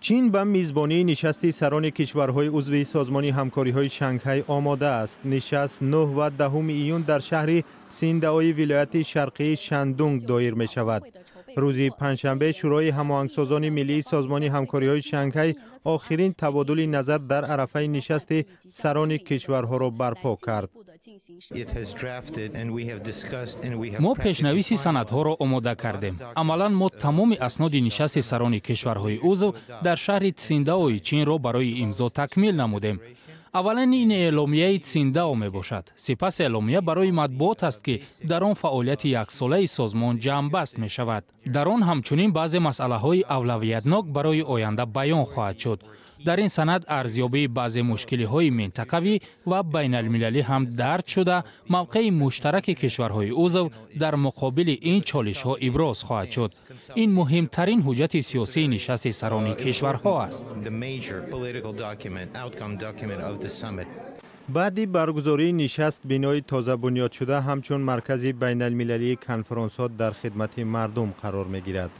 Чин ба мизбонии нишасти сарони кишварҳои узви Созмони ҳамкориҳои Шанхай омода аст. Нишаст 9 ва 10 июн дар шаҳри Синдаои вилояти шарқии Шандунг доир мешавад. Рӯзи панҷшанбе Шӯрои ҳамоҳангсозони миллии Созмони ҳамкориҳои Шанхай охирин табодули назар дар арафаи нишасти сарони кишварҳоро барпо кард. Мо пешнависи санадҳоро омода кардем. Амалан мо тамоми асноди нишасти сарони кишварҳои узв дар шаҳри Тсиндаои Чинро барои имзо такмил намудем. Аввалан ин эъломияи Тсиндао мебошад. Сипас эъломия барои матбуот аст, ки дар он фаъолияти яксолаи созмон ҷамъбаст мешавад. Дар он ҳамчунин баъзе масъалаҳои авлавиятнок барои оянда баён хоҳад шуд. Дар ин санад арзёбии баъзе мушкилиҳои минтақавӣ ва байналмилалӣ ҳам дарҷ шуда, мавқеи муштараки кишварҳои узв дар муқобили ин чолишҳо иброз хоҳад шуд. Ин муҳимтарин ҳуҷҷати сиёсии нишасти сарони кишварҳо аст. Баъди баргузории нишаст бинои тоза бунёдшуда ҳамчун маркази байналмилалии конфронсҳо дар хидмати мардум қарор мегирад.